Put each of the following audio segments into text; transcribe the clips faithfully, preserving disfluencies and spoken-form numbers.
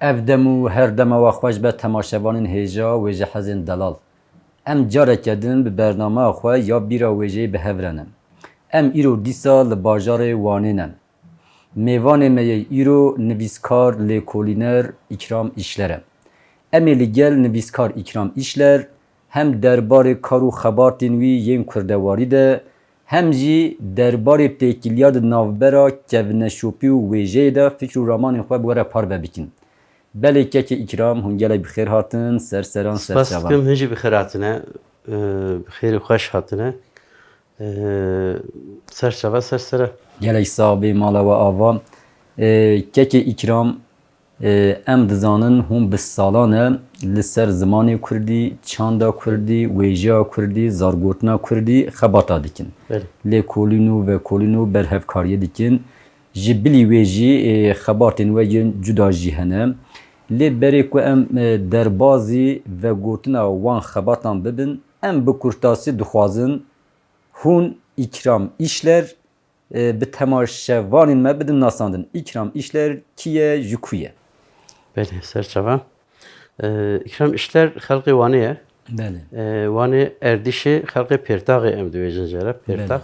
Ev dem û her dema we xweş be temaşevanên hêja wêjehezên delal. Em careke din bi bernameya xwe ya Bîra Wêjeyê bi hev re ne. Em îro dîsa li bajarê Wanê ne. Mêvanê me yê îro nivîskar, lêkolîner Îkram Îşler e. Em ê li gel nivîskar Îkram Îşler hem derbarê kar û xebatên wî yên kurdewarî de, hem jî derbarê têkiliya di navbera kevneşopî û wêjeyê de fikr û ramanên xwe bi we re parve bikin. Belê kekê Îkram, hûn gelek bi xêr hatin, ser seran, ser Spas çavan. Dikim, hûn jî bi xêr hatine, e, bi xêr û xweş hatine. E, ser çava, ser sera. Gelek sax bî, mala we ava. E, kekê Îkram, e, em dizanin hûn bi salan e li ser zimanê kurdî, çanda kurdî, wêjeya kurdî, zargotina kurdî xebata dikin. Belê. Lêkolîn û vekolîn û berhevkariyê dikin. Ji bilî wê jî, e, xebatên we yên cuda jî hene. Lê berê ku em, e, derbazî vegotina wan xebatan bibin, em bi kurtasî dixwazin hûn Îkram Îşler, e, bi temaşevanên me bidin nasandin. Îkram Îşler kî ye, ji ku ye? Belê, ser çava. E, Îkram Îşler xelkê Wanê ye. Belê. E, Wanê Erdîşê, xelkê Pêrtaxê em dibêjin jê re. Belê. Pêrtax,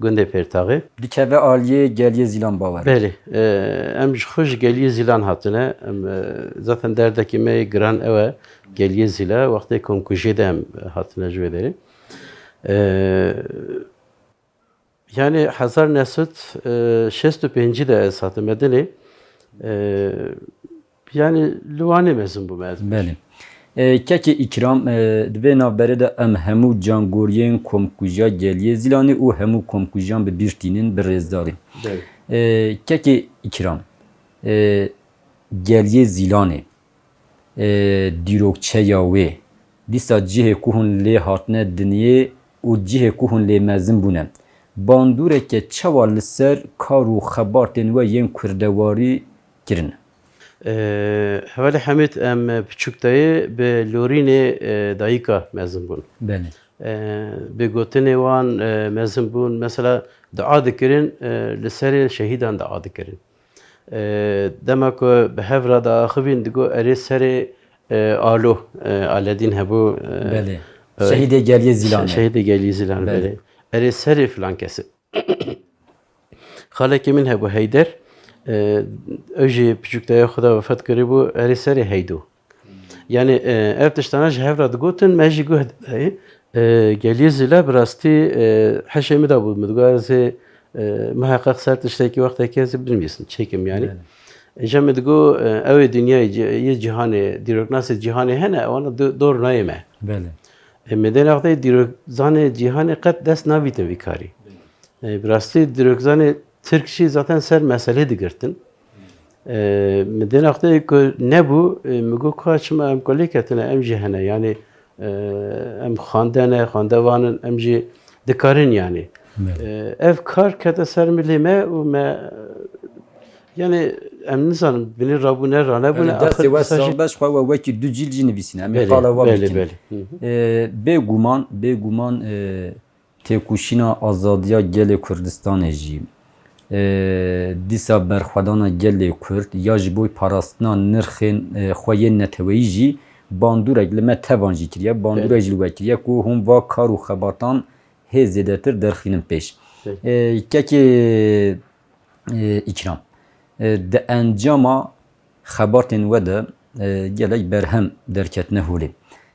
gundê Pêrtaxê. Dikeve aliyê Geliyê Zîlan bawer. Belê. E, em ji xwe ji Geliyê Zîlan hatine. Em, e, zaten derdekî me yê giran ew e. Geliyê Zîla, wextê komkujiyê de em hatine ji wê derê. E, Yani hezar neh sed şêst û pêncî de ez hatime dinê. E, yani li Wanê mezin bûme ez. Belê. E, kekê Îkram, e, di vê navberê de em hemû cangoriyên komkujiya Geliyê Zîlanê û hemû komkujiyan bi bîr tînin, bi rêzdarî. Belê. E, kekê Îkram, e, Geliyê Zîlanê, e, dîrokçeya wê, dîsa cihê ku hûn lê hatine dinyê û cihê ku hûn lê mezin bûne, bandoreke çawa li ser kar û xebatên we yên kurdewarî kirin? E, Hevalê Hemîd, em piçûktayê bi lorînê, e, dayika mezin bûn. Belê. E, bi gotinê wan, e, mezin bûn. Mesela dua dikirin, e, li serê şehîdan dua dikirin. E, dema ku bi hev re diaxivîn, digo, "Erê serê, e, Alo, e, Aledîn hebû, e, Belê. e, Şehîdê Geliyê Zîlan e. Şehîdê Geliyê Zîlan, Belê. belê. Erê serê filan kesê." Xalekê min hebû Heyder, e, ew jî piçûktaya xwe de wefat kiribû, "Erê serê Heydo." Yani, e, ev tiştana ji hev re digotin, me jî guh didayê. E, Geliyê Zîla bi rastî, e, heşê min de bû. Min digot, ez ê, e, miheqeq ser tiştekî wextekî ez ê binivîsim, çêkim yani. Belê. Îja min digot, e, ew ê dinyayê ci-, yê cîhanê, dîroknasê cîhanê hene, ewana do-, dor nayê me. Belê. E, min dê nextê dîrokzanê cîhanê qet dest navîtin vî karî. E, bi rastî dîrokzanê Tirk jî zaten ser meselê digirtin. E, min dê nextê ku nebû, e, min got, "Ka çima em ku lê ketine, em jî hene." Yani, e, em xwendene, xwendevan in, em jî dikarin yani. Evet. E, ev kar kete ser milê me û me, yani em nizanin binê rabûne, ranebûne. Yani destê axir we dîsa jî sax be, ji xwe we wekî du cîl jî nivîsîne. Em ê Belê, qala we belê, bikin. Belê. Hı hı. E, bêguman, bêguman, e, Têkoşîna azadiya gelê Kurdistanê jî, e, dîsa berxwedana gelê Kurd ya ji bo parastina nirxên, e, xwe yên neteweyî jî bandorek li me tevan jî kiriye, bandorek Belê. jî li we kiriye ku hûn va kar û xebatan hê zêdetir derxînin pêş. Belê. E, kekê, e, Îkram, e, di encama xebatên we de, e, gelek berhem derketine holê.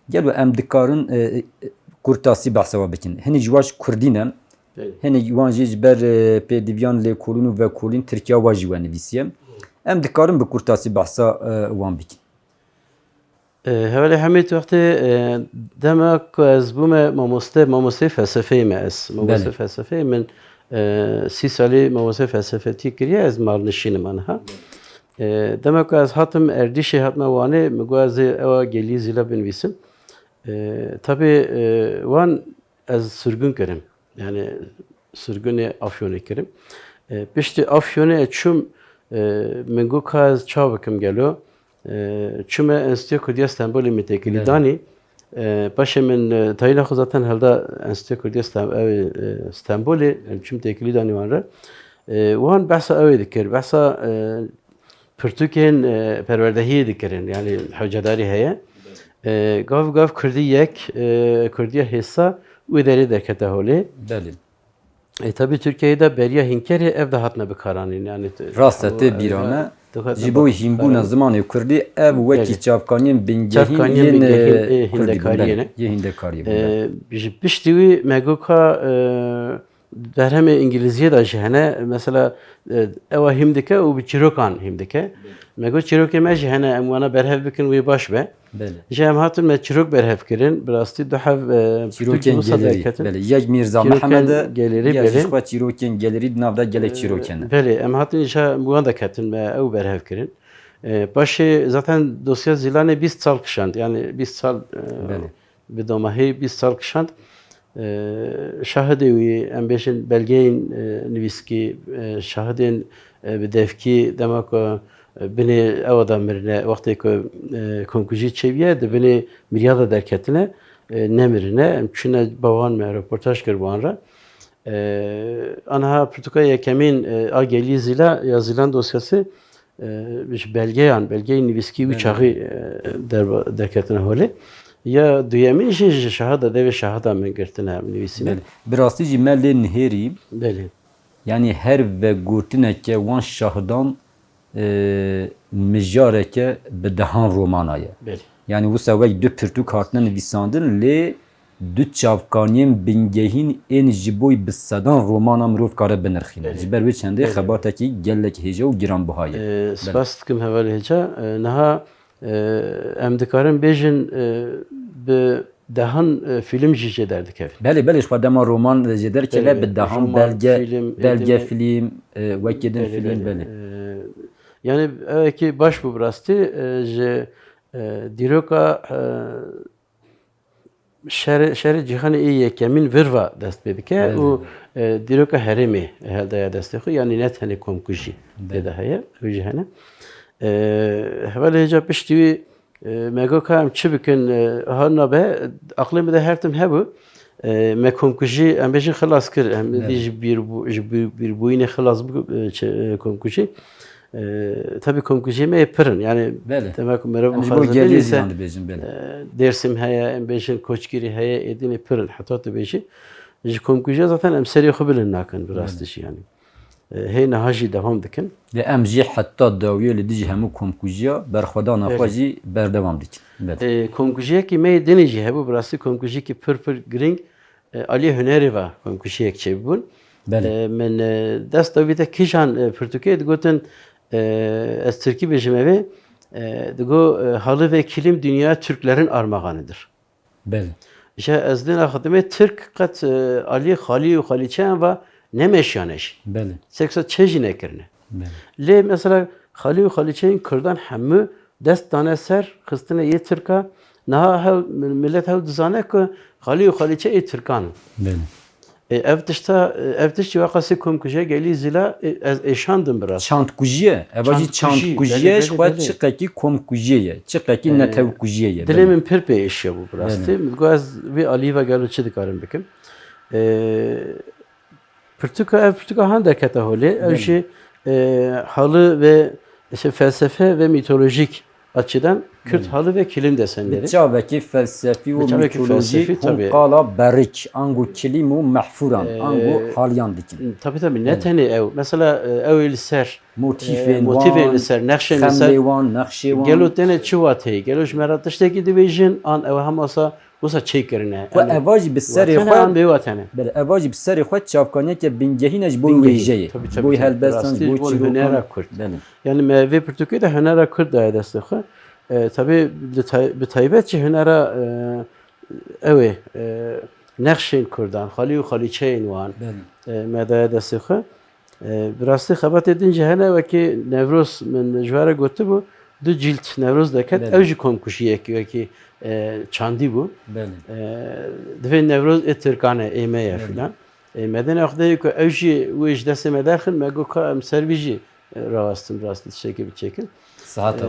Gelo em dikarin, e, e, kurtasî behsa we bikin? Hinek ji wan ji kurdî ne, Belê. hinek wan jî ji ber, e, pêdiviyan lêkolîn û vekolîn Tirkiya we jî we nivîsiye. Em dikarin bi kurtasî behsa, e, wan bikin? E, Hevalê Hemîd, wextê, e, dema ku ez bûme mamoste, mamosteyê felsefeyê me ez. Mamosteyê Belê. felsefeyê min, e, sî salî mamosteyê felsefetî kiriye, ez malnişînim aniha. E, dema ku ez hatim Erdîşê, hatime Wanê, min got ez ê ewa Geliyê Zîla binivîsim. E, tabî, e, wan ez sirgûn kirim. Yani sirgûnê Afyonê kirim. E, piştî Afyonê ez çûm, e, min got ka ez çawa bikim gelo. E, çûme Enstitûya Kurdiya Stenbolê min têkilî Belê. danî. E, paşê min, e, tayîna xwe zaten helda Enstitûya Kurdiya Sten-, ew, e, Stenbolê, em çûm têkilî danî wan re. E, wan behsa ew ê dikir, behsa, e, pirtûkên, e, perwerdehiyê dikirin, yani hewcedarî heye. E, gav gav Kurdî yek, e, Kurdiya hêsa wê derê derkete holê. Belê. E, tabî Tirkiyeyê de beriya hînkerê ev de hatine bikaranîn. Yani, rast e, tê bîra me. Ji bo hînbûna zimanê kurdî ev wekî çavkaniyên bingehîn yên, e, hîndekariyê ne. Yê hîndekariyê bû, e, ji piştî wî me got ka, e, berhemê îngilîziyê de jî hene. Mesela, e, ewa hîm dike û bi çîrokan hîm dike. Me got çîrokê me jî hene, em wana berhev bikin wê baş be. Belê. Ji em hatin me çîrok berhev kirin. Bi rastî du heb, e, çîrokên gelerî derketin. Belê. Yek Mîrza Mehmed e, gelerî, ya jî xwe çîrokên gelerî di nav de gelek çîrokên e. Belê, em hatin îşa wan de ketin, me ew berhev kirin. E, paşê zaten dosya Zîlanê bîst sal kişand. Yani bîst sal, e, bi domahî bîst sal kişand. E, şahidê wî, em bêjin belgeyên, e, nivîskî, e, şahidên, e, bi devkî dema ku, e, binê ewa de mirine, wextê ku, e, komkujî çêbûye, di binê miriya de derketine, e, nemirine. Em çûne ba wan, me reportaj kir bi wan re. E, aniha pirtûka yekemîn, e, a gelî Zîla ya Zîlan dosyası, e, ji belgeyan, belgeyên nivîskî wî çaxî, e, derba-, derketine holê. Ya duyemîn jî ji şahida, devê şahida min girtine, em nivîsîne. Belê. Bi rastî jî me lê nihêrî. Belê. Yanî her vegotineke wan şahidan, e, mijareke bi dehan romana ye. Belê. Yanî wisa wek du pirtûk hatine nivîsandin, lê du çavkaniyên bingehîn ên ji bo bi sedan romana mirov kare binirxîne. Belê. Ji ber wê çendê xebatekî gelek hêja û giranbiha ye. Belê. Spas dikim hevalê hêja. E, niha, e, em dikarin bêjin, e, bi dehan, e, fîlm jî jê derdikevin. Belê, belê, ji xwe dema roman jê derkeve, belê, bi dehan roman, belge, fîlm, belge, fîlm, e, wekî din fîlm, belê. E, yani ew yekî baş bû bi rastî, e, ji, e, dîroka, e, şerê, şerê cîhanê ê yekemîn vir ve dest pê dike û, e, dîroka herêmê helde ya destê xwe, yanî ne tenê komkujî tê de heye, ew jî hene. E, hevalê hêja piştî wî, e, me got ka em çi bikin, e, ha nabe, aqlê min de her tim hebû. E, me komkujî, em bêjin xilas kir, em dî ji bîrbû-, ji bî-, bîrbûyînê xilas bû, e, çi, e, komkujî. E, tabî komkujiyê me yê pir in. Yani, belê, demek ku merov em ji bo geliyê Zîlan dibêjin, belê. E, Dêrsim heye, em bêjin Koçgirî heye, êdînê pir in. Heta tu bêjî. Ji komkujiya zaten em serê xwe bilind nakin bi rastî jî yani. E, hê niha jî devam dikin. Lê em jî heta dawiyê li dijî hemû komkujiya berxwedana xwe jî berdewam dikin. Belê. E, komkujiyekî me yê dinê jî hebû, bi rastî komkujiyekî pir pir girîng. E, aliyê hunerê ve komkujiyek çêbûn. Belê. E, min, e, dest da vî de kîjan, e, pirtûkê digotin, e, ez tirkî bêjim evê, e, digo, e, halı ve kilim dünya Türklerin armağanıdır. Belê. Îşte ez dê naxwe dibê Tirk qet, e, aliyê xalî û xalîçeyan ve nemeşiyane jî. Belê. Seksa çê jî nekirine. Belê. Lê mesela xalî û xalîçeyên Kurdan hemû dest dane ser xistine yê Tirka. Niha hev, millet hev dizane ku xalî û xalîçe ê Tirkan in. Belê. E, ev tişta, e, ev tişt jî weqasî komkujiya gelî Zîla, e, ez êşandim bi rastî. Çandkujiye. Eva jî çandkujiye, belê, belê, ji xwe belê. Çiqekî komkujiye ye. Çiqekî, e, netewkujiye ye. Dilê min pir pê êşiya bû bi rastî. Belê. Min digot ez vê alî ve gelo çi dikarim bikim. E, pirtûka, ev pirtûka han derkete holê. Ew jî, e, halı ve, işte, felsefe ve mitolojik açıdan Kürt halı ve kilim desenleri. Bi çavekî felsefî û mitolojîk hûn qala berik, ango kilim û mehfûran, ango haliyan dikin. Tabii, tabii, ne tenê ew. Mesela, e, ew ê li ser, e, motîfên li ser, nexşên li ser, xemlê wan, nexşê wan. Gelo tenê çi wateyê? Gelo ji me re tiştekî dibêjin, an ew hemasa wisa çêkirine? Ku eva jî bi serê xwe, an bê watene. Belê, eva jî bi serê xwe çavkaniyeke bingehîn e ji bo wêjeyê. Tabii, tabii, tabii. Ji bo helbestan, ji bo çîrokan. Hunera Kurd. Belê. Yani me vê pirtûkê de hunera Kurd daye destê xwe. E, tabii li tay-, bi taybet jî hunera, e, ew ê, e, nexşên Kurdan, xalî û xalîçeyên wan, belê, e, me daye destê xwe. E, bi rastî xebatê din jî hene, wekî Newroz min ji we re gotibû, du cîlt Newroz deket, belê, ew jî komkujiyekî wekî, e, çandî bû. Belê. E, divê Newroz ê Tirkan e, ê me ye, belê, filan. E, me dene wextê ku ew jî wê ji destê me derxin, me got ka em ser vî jî, e, rawestin, rastî tiştekê biçêkin. Saet e,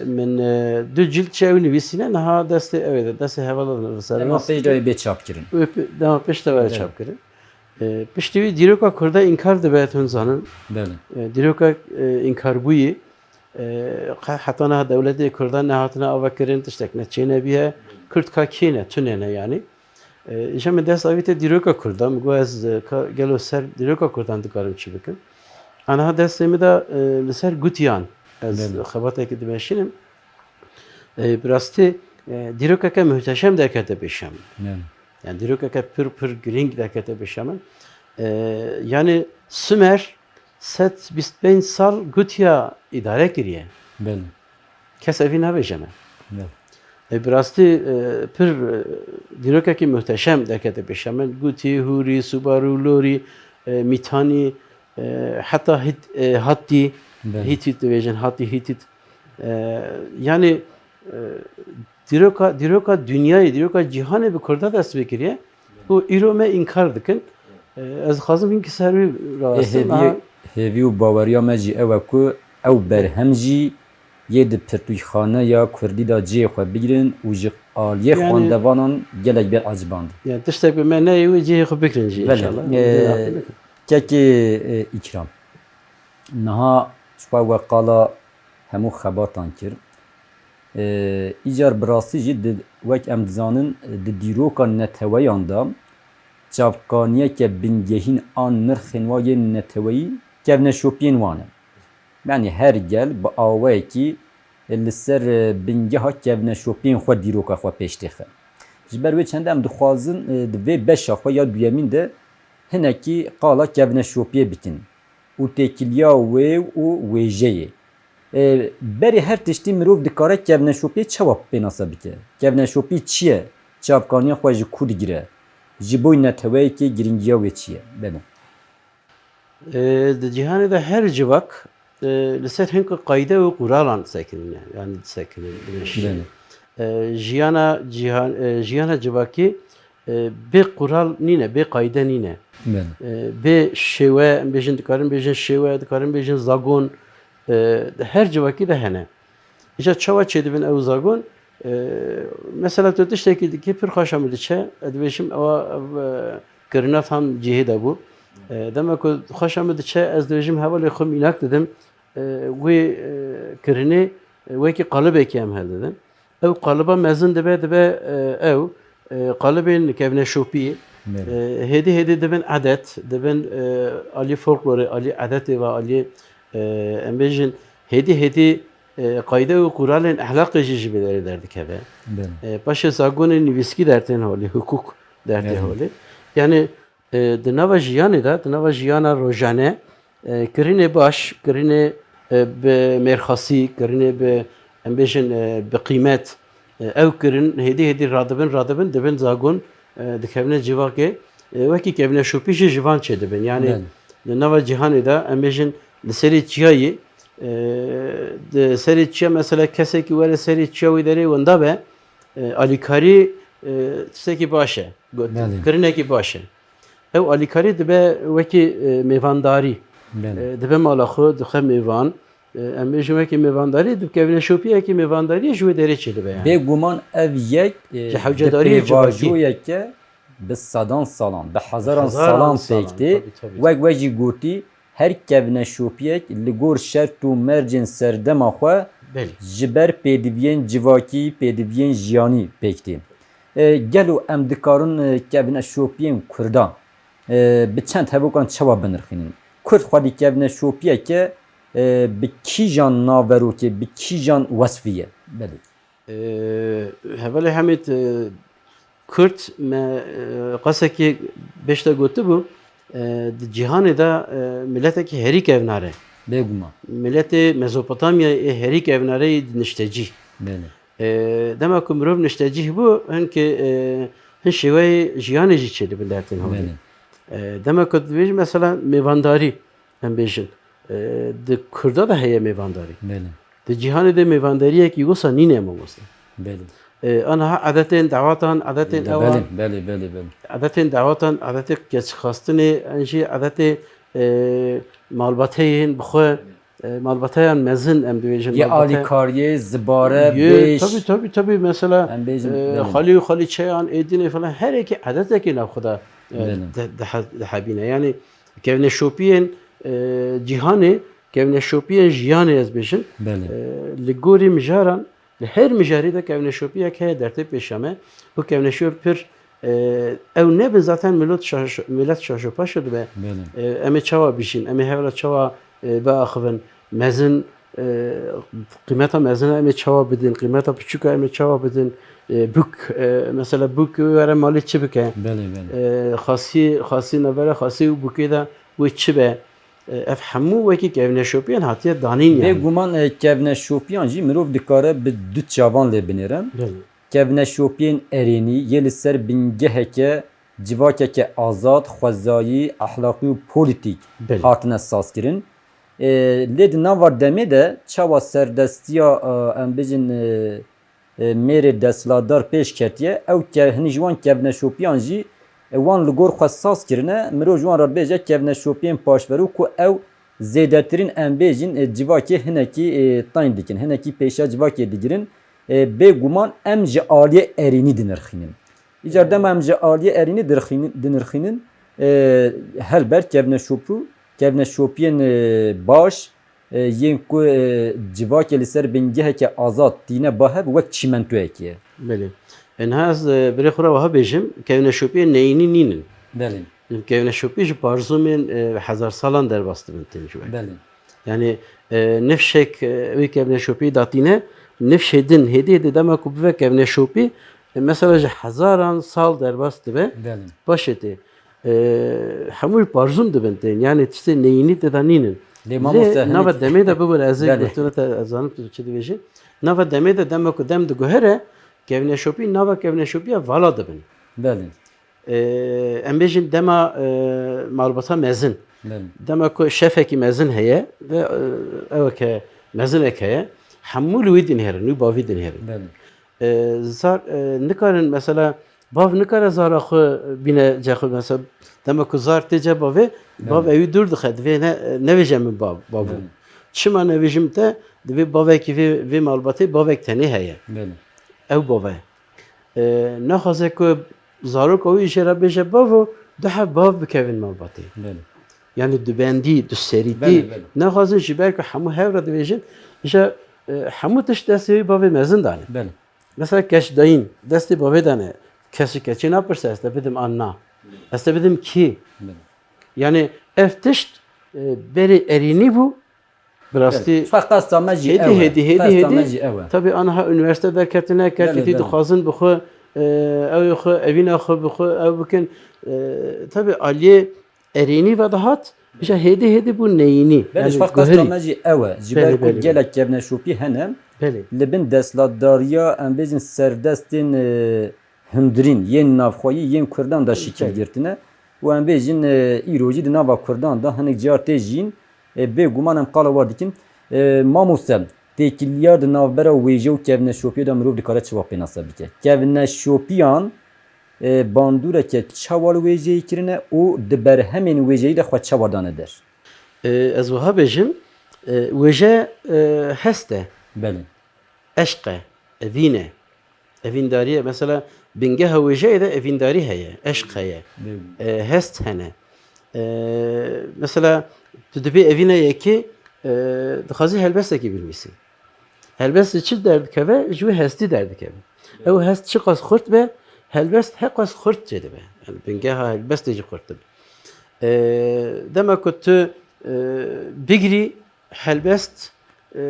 min, e, du cîld çi ew nivîsîne, niha destê ew ê de, destê hevala de ser. Dema pêş de wê bê çapkirin. Wê pê-, dema pêş de were, belê, çapkirin. E, piştî wî dîroka Kurda înkar dibe, hûn zanin. Belê. E, dîroka, e, înkarbûyî, E, qe-, heta niha dewletê Kurdan nehatine avakirin, tiştek ne çênebîye. Kurd ka kê ne, tune ne yanî. E, îja min dest avîte dîroka Kurdan, min got ez, e, ka, gelo ser dîroka Kurdan dikarim çi bikim? Aniha destê min de, e, li ser gutiyan ez Belê. xebatekî dimeşînim. E, bi rastî, e, dîrokeke muhteşem derkete pêşiya min. Belê. Yani dîrokeke pir, pir girîng derkete pêşiya min. E, yani Sumer sed bîst pênc sal gutiya îdare kiriye. Belê. Kes evî nabêje me. Belê. E, bi rastî, e, pir, e, dîrokekî muhteşem derkete pêşiya min. Gutî, hûrî, subarû, lorî, e, mîtanî, e, heta hit, e, hattî, Belê. Hîtît dibêjin, hattî Hîtît. E, yani, e, dîroka, dîroka dinyayê, dîroka cîhanê bi Kurda dest pê kiriye. Û îro me înkar dikin. E, ez dixwazim hinkî ser wî Ê, rasim. hêviyê, Ha. hêvî û baweriya me jî ew e ku ew berhem jî yê di pirtûkxaneya Kurdî de cihê xwe bigirin û ji aliyê Yani xwendevanan gelek bê ecibandin. Yani tiştek bi me neyê wê cihê xwe bigirin jî Belê. inşallah. Ee, Dê bikin. Kekê, e, Îkram. Niha ji xwe we qala hemû xebatan kir. E, îcar bi rastî jî di, wek em dizanin, di dîroka neteweyan de çavkaniyeke bingehîn an nirxên wa yên neteweyî kevneşopiyên wan e. Yani her gel bi awayekî li ser, e, bingeha kevneşopiyên xwe dîroka xwe pêş dixe. Ji ber wê çende em dixwazin, e, di vê beşa xwe ya duyemîn de hinekî qala kevneşopiyê bikin û têkiliya wê û wêjeyê. E, berê her tiştî mirov dikare kevneşopiyê çawa pênase bike? Kevneşopî çi ye? Çavkaniya xwe ji ku digire? Ji bo neteweyekê girîngiya wê çi ye? Belê. E, di cîhanê de her civak, e, li ser hinka qayde û quralan sekinîne, yani disekinin, dimeşînin. Belê. E, jiyana cîhan, e, jiyana civakî, e, bê qural nîne, bê qayde nîne. Belê. E, bê şêwe, em bêjin, dikarin bêjin şêwe, dikarin bêjin zagon, e, her civakî de hene. Îja çawa çêdibin ew zagon? E, mesela tu tiştekî dikî pir xweşa min diçe, ez dibêjim ewa ev, e, kirina tam cihê de bû. E, dema ku xweşa min diçe, ez dibêjim hevalê xwe mînak didim, e, wê, e, kirinê, e, wekî qalibekî em hildidin. Ew qaliba mezin dibe, dibe, e, ew, e, qalibên kevneşopî, Belê. e, hêdî hêdî dibin edet, dibin, e, alî folklorê, alî edetê ve, alî, e, em bêjin, hêdî hêdî, e, qayde û quralên ehlaqê jî ji vê derê derdikeve. Belê. E, paşê zagonên nivîskî dertên holê, hukuk dertê Belê. holê. Yani, e, di nava jiyanê de, di nava jiyana rojane, e, kirinê baş, kirinê, e, bi mêrxasî, kirinê bi, em bêjin, e, bi qîmet, e, ew kirin hêdî hêdî radibin, radibin, dibin zagon, e, dikevine civakê, e, wekî kevneşopî jî ji van çêdibin. Yani Belê. di nava cîhanê de, em bêjin, li serê çiyayê, e, di serê çiya mesela kesekî were serê çiya wê derê wenda be, e, alîkarî, e, tiştekî baş e. Got, Belê. kirinekî baş e. Ew alîkarî dibe wekî, e, mêvandarî. Belê. E, dibe mala xwe, dixe mêvan. E, em bêjin wekî mêvandarî, di kevneşopiyekî mêvandariyê ji wê derê çêdibe yani. Bêguman ev yek, e, Ji hewcedariyê civakî. pêvajoyeke bi sedan salan, bi hezaran Hezaran salan salan, pêk tê. tabii, tabii, Wek tabii. we jî gotî, her kevneşopiyek li gor şert û mercên serdema xwe Belê. ji ber pêdiviyên civakî, pêdiviyên jiyanî pêk tê. E, gelo em dikarin, e, kevneşopiyên Kurdan, e, bi çend hevokan çawa binirxînin? Kurd xwedî kevneşopiyeke, e, bi kîjan naverokê, bi kîjan wesfî ye? Belê. E, hevalê Hemîd, e, Kurd me, e, qasekî pêş de gotibû, e, di cîhanê de, e, miletekî herî kevnar e. Bêguman. Miletê Mezopotamyayê ê herî kevnar e yê di niştecî. Belê. E, dema ku mirov niştecîh bû, hinkê, e, hin şêweyê jiyanê jî çêdibin dertên holê. Belê. E, dema ku dibêjin mesela mêvandarî, em bêjin, e, di Kurda de heye mêvandarî. Belê. Di cîhanê de mêvandariyekî wisa nîne mamoste. Belê. E, aniha edetên dawatan, edetên Belê, ewan, belê, belê, belê. edetên dawatan, edetê keçxastinê, an jî edetê, e, malbateyên bi xwe, e, malbateyan mezin em dibêjin, Yê malbate- alîkariyê, zibare, Yê, bêş. Tabii, tabii, tabii. Mesela, Em bêjin, e, belê. xalî û xalîçeyan, êdînê falan, her yekê edetekê nav xwe de, e, Belê. de, de, dihebîne. Yani kevneşopiyên, e, cîhanê, Kevneşopiyên jiyanê ez bêjim, Belê. e, li gorî mijaran, li her mijarî de kevneşopiyek heye dertê pêşa me. Û kevneşopiyên pir, e, ew nebin zaten milot şaş-, milet şaşopaşo dibe. Belê. E, em ê çawa bijîn, em ê hevra çawa, e, biaxivin, mezin, e, qîmeta mezina em ê çawa bidin, qîmeta piçûka em ê çawa bidin, e, bûk, e, mesela bûk wê were malê çi bike, Belê, belê. e, xasî, xasî navbera xasî û bûkê de wê çi be. E, ev hemû wekî kevneşopiyên hatiye danîn yani. Bêguman e, kevneşopiyan jî mirov dikare bi du çavan lê binêre. Belê. Kevneşopiyên erênî yê li ser bingeheke civakeke azad, xwezayî, exlaqî û polîtîk Belê. hatine sazkirin. E, lê di nava demê de çawa serdestiya, e, em bêjin, e, e, mêrê desthilatdar pêş ketiye, ew ke-, hinî ji wan kevneşopiyan jî, e, wan li gor xwe saz kirine, mirov ji wan re bêje kevneşopiyên paşverû ku ew zêdetirîn em bêjin, e, civakê hinekî, e, tayn dikin, hinekî pêşiya civakê digirin. E, bêguman em ji aliyê erênî dinirxînin. Îcar dema em ji aliyê erênî dirxînin, dinirxînin, e, helbert kevneşopû, kevneşopiyên, e, baş, e, yên ku, e, civakê li ser bingeheke azad tîne ba hev wek çîmentoyekê ye. Belê. E, niha ez, e, birê xwe re wiha bêjim, kevneşopiyên neyînî nînin. Belê. Kevneşopî ji parzûmên, e, hezar salan derbas dibin tên ji we. Belê. Yani, e, nifşek, e, wî kevneşopî datîne, nifşê din hêdî hêdî dema ku bive kevneşopî, e, mesela ji hezaran sal derbas dibe. Belê. Paşê tê. E, hemû parzûm dibin tên. Yani tiştê neyînî tê de nînin. Lê mamoste, Lê nava hinek- demê de bibûre ez ê Belê. gotine te ez zanim tu çi dibêjî. Nava demê de dema ku dem diguhere, kevneşopî, nava kevneşopiya vala dibin. Belê. E, em bêjin dema, e, malbata mezin. Belê. Dema ku şefekî mezin heye, ve, e, ew ke mezinek heye, hemû li wî dinêrin, wî bavî dinêrin. Belê. E, zar, e, nikarin mesela, bav nikare zara xwe bîne cexwe, mesela dema ku zar tê ce bavê, bav Belê. ewî dûr dixe, divê ne, nevêje min bav, bavû. Belê. Çima nevêjim te, divê bavekî vê, vê malbatê bavek tenê heye. Belê. Ew bave. E, naxwaze ku zaroka wî jê re bêje bavo, du heb bav bikevin malbatê. Belê. Yani dubendî, duserîtî, Belê, belê. naxwazin ji ber ku hemû hev re dibêjin, îja, e, hemû tişt destê wî bavê mezin dane. Belê. Mesela keç dayîn destê bavê dane, kes ji keçê napirse ez te bidim an na. Ez te bidim kî? Belê. Yani ev tişt, e, berê erînî bû, bi rastî Belê. Xwe qesta me jî hêdî, ew e. hêdî, hêdî, Qesta me hêdî. Jî ew e. Tabii aniha üniversite derketine, Belê, ketî belê. dixwazin bi xwe, e, ew ê xwe, evîna xwe bi xwe ew bikin. E, tabii aliyê erînî ve dihat, îja hêdî hêdî bû neyînî. Belê, Yani xwe qesta guherî. Me jî ew e. Ji Belê, ber ku belê, gelek belê. Kevneşopî hene, Belê. li bin desthilatdariya em bêjin serdestên, e, hundirîn yên navxweyî yên Kurdan de şikil Belê. girtine û em bêjin, e, îro jî di nava Kurdan de hinek car tê jîn, e, bêguman em qala war dikin. E, mamoste, têkiliyar di navbera wêje û kevneşopiyê de mirov dikare çawa pênase bike? Kevneşopiyan, e, bandoreke çawa li wêjeyê kirine û di berhemên wêjeyî de xwe çawa dane der? E, ez wiha bêjim, e, wêje, e, hest e, Belê. eşq e, evîn e, evîndarî ye. Mesela bingeha wêjeyê de evîndarî heye, eşq heye, Belê. e, hest hene. E, mesela tu dibê evîna yekê, e, dixwazî helbestekî binivîsî. Helbest ji çi derdikeve? Ji wê hestî derdikeve. Ew hest çiqas xurt be, helbest heqas xurt jê dibe. Yani bingeha helbestê jî xurt dibe. E, dema ku tu, e, bigirî, helbest, e,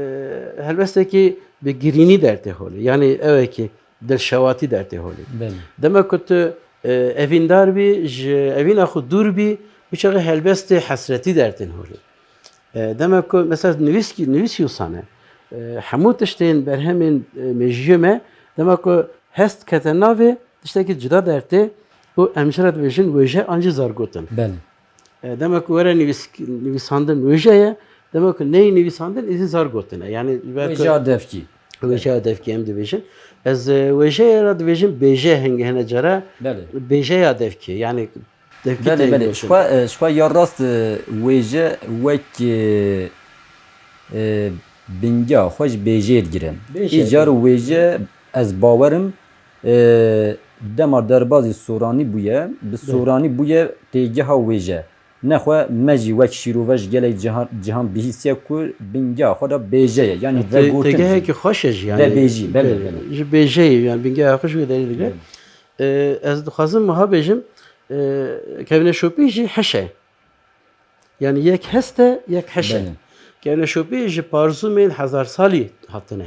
helbestekî bi girînî dertê holê. Yani ewekî dilşewatî dertê holê. Belê. Dema ku tu, e, evîndar bî, ji evîna xwe dûr bî, wî çaxê helbestê hesretî dertên holê. E, dema ku mesela nivîskî, nivîsî wisa ne. E, hemû tiştên berhemên, e, mêjiyê me, dema ku hest kete navê, tiştekî cida dertê û em ji re dibêjin wêje an jî zargotin. Belê. E, dema ku were nivîs-, nivîsandin wêje ye, dema ku neyê nivîsandin êzî zargotin e. Yani ji ber ku Wêjeya devkî. Wêjeya devkî em dibêjin. Ez, e, wêjeyê re dibêjim bêje hingehene cara. Belê. Bêjeya devkî. Yani devkî Belê, teyî belê. gotin. Ji xwe, e, ji xwe ya rast, e, wêje wek, e, e, bingeha xwe ji bêjeyê digire. Bêje, Îcar belê. Wêje ez bawerim, e, dema derbazî soranî bûye, bi soranî bûye têgeha wêje. Nexwe me jî wek şîrove ji gelek cihan, cihan bihîstiye ku bingeha xwe de bêje ye. Yanî Tê-, vegotin jî. Têgehekî xweş e jî, yanî. Vebêjî, belê, belê. Ji bêjeyê, yanî bingeha xwe ji wê derê digre. Belê. Ee, ez dixwazim wiha bêjim, ee, kevneşopî jî hiş e. Yanî yek hest e, yek hiş e. Belê. Kevneşopî ji parzûmên hezar salî hatine.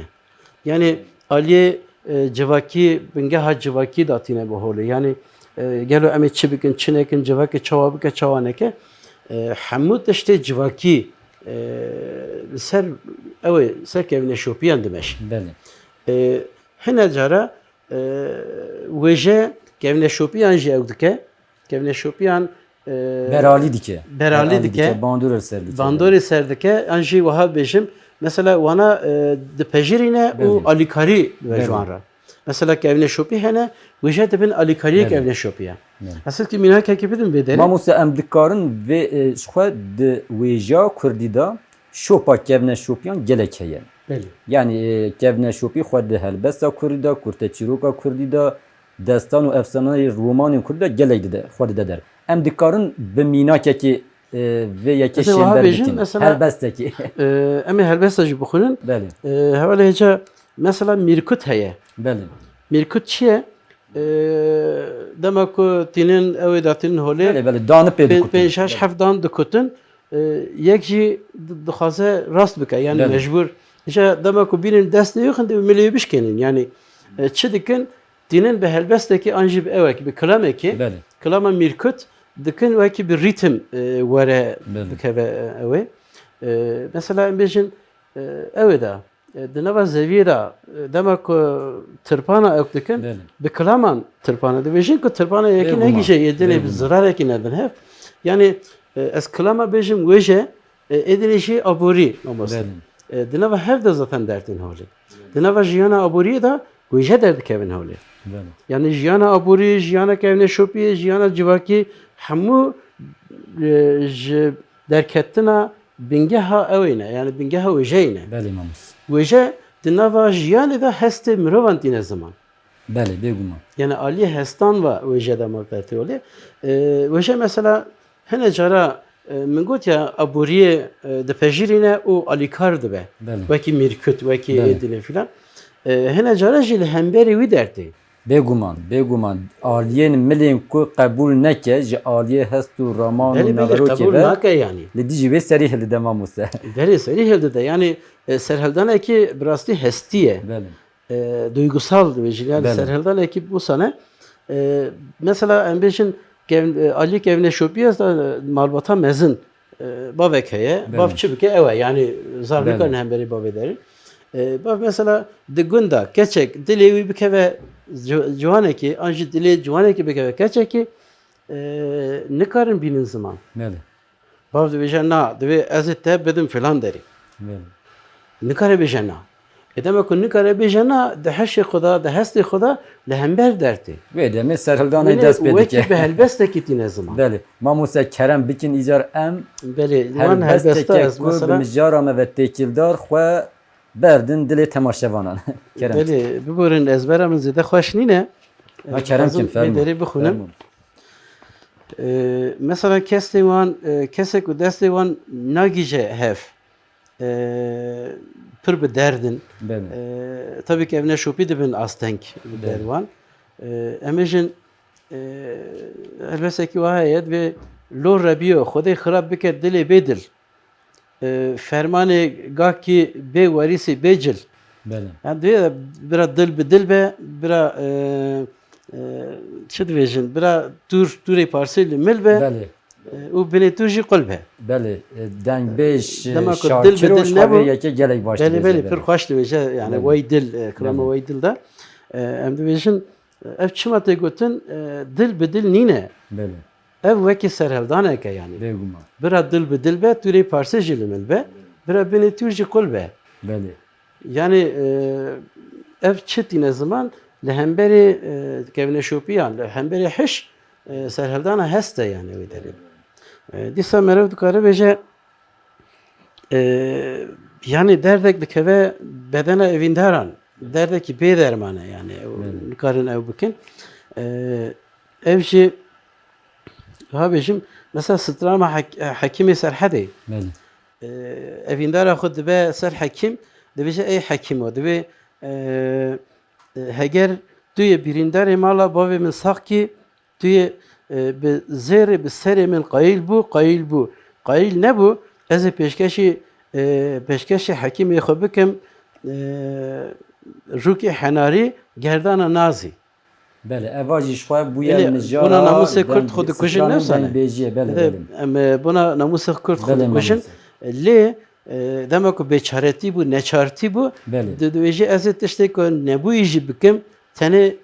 Yanî aliyê, e, civakî, bingeha civakî datîne bi holê. Yanî, e, gelo em ê çi bikin, çi nekin, civakê çawa bike, çawa neke. E, hemû tiştê civakî, e, li ser, ew ê, ser kevneşopiyan dimeşin. Belê. E, hine cara, e, wêje kevneşopiyan jî ew dike. Kevneşopiyan, e, Beralî dike. Beralî Beralî dike. dike, bandorê ser dike. Bandorê ser dike. An jî wiha bêjim, mesela wana, e, dipejirîne û Belê. alîkarî dibe Belê. ji wan re. Mesela kevneşopî hene, wêje dibin alîkariyê Belê. kevneşopiya. Belê. Ez hêt mînakekî bidim vê derê. Mamoste, em dikarin vê, e, ji xwe di wêjeya kurdî de şopa kevneşopiyan gelek heye. Belê. Yanî, e, kevneşopî xwe di helbesta kurdî de, kurteçîroka kurdî de, destan û efsaneyê romanên kurdî de gelek dide, xwe dide der. Em dikarin bi mînakekî, e, vê yekê Mesela wiha şênber bêjin, bikin. mesela, Helbestekî. e, em ê helbesta jî bixwînin. Belê. E, hevalê hêca, mesela, mîrkut heye. Belê. Mîrkut çi ye? E, dema ku tînin, ew ê datînin holê, Belê, belê, danipê pê-, dikutin. pênc şeş Belê. heft dan dikutin. E, yek jî di-, dixwaze rast bike, yanî Belê. mecbûr. Îja dema ku bînin destê wî xin, dê milê wî bişkênin. Yanî, e, çi dikin? Tînin bi helbestekî an jî bi ewekî, bi kilamekî, Belê. kilama mîrkut dikin wekî bi rîtim, e, were Belê. bikeve, e, ew ê. E, mesela em bêjin, e, ew ê de, e, di nava zeviyê de, e, dema ku tirpana ew dikin, Belê. bi kilaman tirpana dibêjin ku tirpana yekî Bêguman, negîje yê dinê bi bêguman. zirarekî nebin hev. Yanî, e, ez kilama bêjim wêje, e, ê dinê jî aborî, mamoste. Belê. E, di nava hev de zaten dertên holê. Di nava jiyana aboriyê de wêje derdikevin holê. Belê. Yanî jiyana aborî, jiyana kevneşopiyê, jiyana civakî hemû, e, ji derketina bingeha ew ê ne, yanî bingeha wêjeyê ne. Belê mamoste. Wêje di nava jiyanê de hestê mirovan tîne ziman. Belê, bêguman. Yanî aliyê hestan ve wêje de malpertê olê. E, wêje mesela hene cara, e, min got ya aboriyê, e, dipejirîne û alîkar dibe. Belê. Wekî mîrkut, wekî Belê. êdînê filan. E, hene cara jî li hemberî wî dertê. Bêguman, bêguman. Aliyên milên ku qebûl neke ji aliyê hest û raman û Belê, belê, neverokê qebûl ve, nake yanî. li dijî wê serî hildide mamoste. Belê, serî hildide. Yanî, e, serhildanekî bi rastî hestî ye. Belê. E, duygusal dibêjin. Yanî Belê. serhildanekî wisa ne. E, mesela em bêjin kev-, e, aliyê kevneşopiyê ez de, e, malbata mezin. E, bavek heye, Belê. bav çi bike ew e, yanî zaf Belê. nikarin hemberî bavê derin. E, bav mesela di gunda keçek dilê wî bikeve ci-, ciwanekî, an jî dilê ciwanekî bikeve keçekî, e, nikarin bînin ziman. Belê. Bav dibêje, na, divê ez ê te bidim filan derê. Belê. Nikare bêje na. Ê dema ku nikare bêje na, di hişê xwe de, di hestê xwe de li hember dertê. Wê demê serhildanê Wê dest pê wekî dike. bi helbestekî tîne ziman. Belê. Mamoste kerem bikin îcar em Belê, wan helbesteke helbesta ez ku bi mesela mijara me ve têkildar xwe berdin dilê temaşevanan. Kerem. Belê, biborin ezbera min zêde xweş nîne. Ha, kerem Dixwazim kim, vê fermo. derê bixwînim. Fermo. Ee, mesela kesê wan, e, kesek ku destê wan nagîje hev, e, pir bi derdin. Belê. E, tabii ki ev neşopî dibin asteng bi Belê. derwan. E, em ê jin, e, helbesekî wa heye, divê lo rebiyo, Xwedê xirab bike dilê bê dil. E, fermanê gakî bê werîsê bê cil. Belê. Yani divê bira dil bi dil be, bira, e, e, çi dibêjin, bira tûr, tûrê parsê li mil be. Belê. E, û binê tûr jî qul be. Belê, e, dengbêj, e, Dema ku dil bi şakir û dil şairê nebû, yekê gelek baş belê, dibêje, belê, belê. pir xweş dibêje, yani Belê. wey dil, e, kilama Belê. wey dil de. E, em dibêjin, e, ev çima tê gotin, e, dil bi dil nîne. Belê. Ev wekî serhildaneke yani. Bêguman. Bira dil bi dil be, tûrê parsê jî li mil be, bira binê tûr jî qul be. Belê. Yani, e, ev çi tîne ziman, li hemberî, e, kevneşopiyan, li hemberî hiş, e, serhildana hest e yani wê derê. E, dîsa meriv dikare bêje, e, yani derdek dikeve bedena evîndaran, derdekî bê derman e yani, ew Belê. nikarin ew bikin. E, ev jî, ha bêjim, Mesela strana hek-, hekîmê Serhedê. Belê. E, Evîndara xwe dibe ser hekîm, dibêje ey hekîmo, divê e, e, heger tu yê birîndarê mala bavê min sax kî, tu yê e, bi zêrê bi serê min qayîl bû, qayîl bû. Qayîl nebû, ez ê pêşkeşî e, pêşkeşî hekîmê xwe bikim e, rûkê henarî gerdana nazî. Belê, eva jî ji xwe bûye Belê, mijara bona namûsê Kurd xwe dikujin, stranên newsane? Dengbêjiyê, belê, Belê, belê. Em e, bona namûsê Kurd xwe Belê, dikujin. Mamûsê. Lê e, dema ku bêçaretî bû, neçartî bû, Belê. Di, dibêjî ez ê tiştê ku nebûyî jî bikim, tenê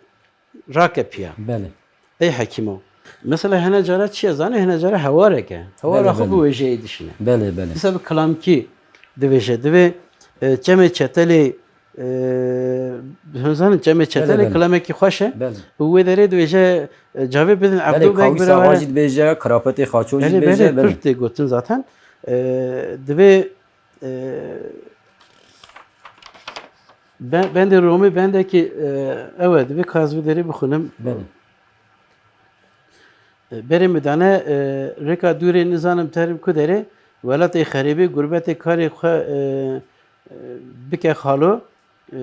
rake piya. Belê. Ey hekîmo. Mesela hene cara çi ye zanî? Hene cara hewarek e. Hewara Belê, xwe belê. Bi wêjeyê dişine. Belê, belê. Dîsa bi kilamkî dibêje. Divê e, çemê çetelê e, hûn zanin çemê çetelê Belê, belê. Kilamekî xweş e. Belê. Û wê derê dibêje e, cavê bidin Belê, Ebdû Beg Kawî Sava birawe. Jî dibêje, Karapetê Xaço jî Belê, dibêje. Belê, Belê. Pir tê gotin zaten. E, divê e, ben, bendê Romê bendekî e, ew e, divê ka ez vê derê bixwînim. Belê. E, berê min dane e, rêka dûrê nizanim terim ku derê, welatê xerêbê gurbetê karê xwe e, e, bike xalo. E,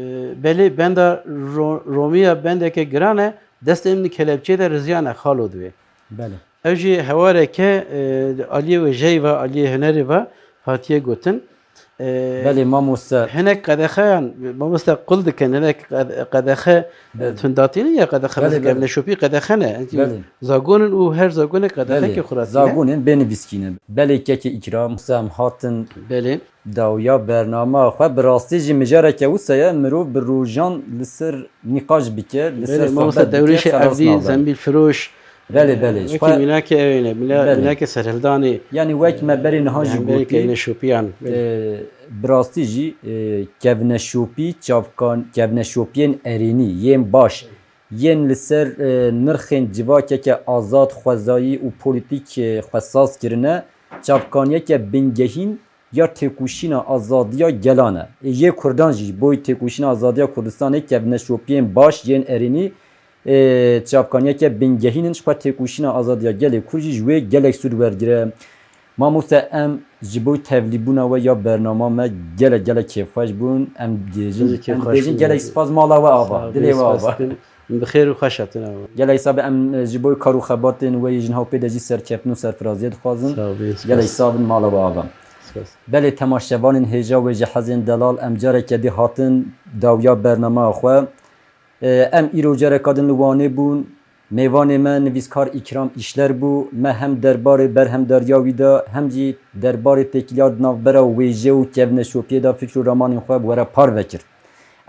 belê benda ro, romiya bendeke giran e, destê min di kelepçê de riziyane xalo divê. Belê. Ew jî hewareke e, aliyê wêjeyî ve, aliyê hunerê ve hatiye gotin. E, Belê, mamoste. Hinek qedexeyan, mamoste qul dikin, hinek qed- qedexe e, Belê. Tundatînin ya qedexe Belê, mesela belê. Kevneşopî qedexe ne. Belê. Zagonin û her zagonek qedexeke Belê. Xurasî ne. Zagonin bê nivîskî ne. Belê kekê îkram, em hatin Belê. Dawiya bernama xwe. Bi rastî jî mijareke wisa ye, mirov bi rojan li ser nîqaş bike, li ser Belê, mamoste sohbet bike, dewrêşê xelas evdî, nabe. Zembîl firoş. Belê, belê. Wekî Xwe- mînakê ew ê ne, mîna- Belê. Mînakê serhildanê. Yanî wek me berê niha jî Hemberê gotî, kevneşopiyan. Belê. e, bi rastî jî e, kevneşopî, çavkan, kevneşopiyên erênî, yên baş, yên li ser e, nirxên civakeke azad, xwezayî û polîtîk e, xwe saz kirine, çavkaniyeke bingehîn ya têkoşîna azadiya gelan e. Ê yê Kurdan jî ji bo têkoşîna azadiya Kurdistanê kevneşopiyên baş yên erênî, ê, çavkaniyeke bingehîn in, ji xwe têkoşîna azadiya gelê Kurd jî ji wê gelek sûd wergire. Mamoste, em ji bo tevlîbûna we ya bernama me gelek gelek kêfxweş bûn. Em dibêjin, Siz kêfxweş em dibêjin bûn. Gelek spas mala we ava, Sağ ol, dilê we spas ava. Dikin. Bi xêr û xweş hatin ava. Gelek sax be, em ji bo kar û xebatên we yê ji niha û pê de jî serkeftin û serfiraziyê dixwazin. Sağ ol, spas. Gelek sax bin mala we ava. Spas. Belê temaşevanên hêja wê ji hezên delal, em careke dî hatin dawiya bernama xwe. E, em îro careka din li Wanê bûn. Mêvanê me nivîskar Îkram Îşler bû. Me hem derbarê berhemdariya wî de, hem jî derbarê têkiliya di navbera wêje û kevneşopiyê de fikr û ramanên xwe bi we re parve kir.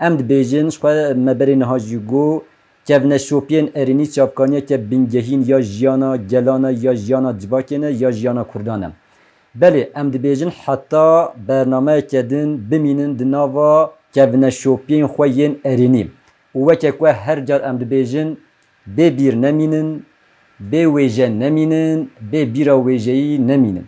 Em dibêjin, ji xwe me berê niha jî got, kevneşopiyên erênî çavkaniyeke bingehîn ya jiyana gelan e, ya jiyana civakê ne, ya jiyana Kurdan e. Belê, em dibêjin heta bernameyeke din bimînin di nava kevneşopiyên xwe yên erênî. Û weke ku her car em dibêjin, bê bîr nemînin, bê wêje nemînin, bê bîra wêjeyî nemînin.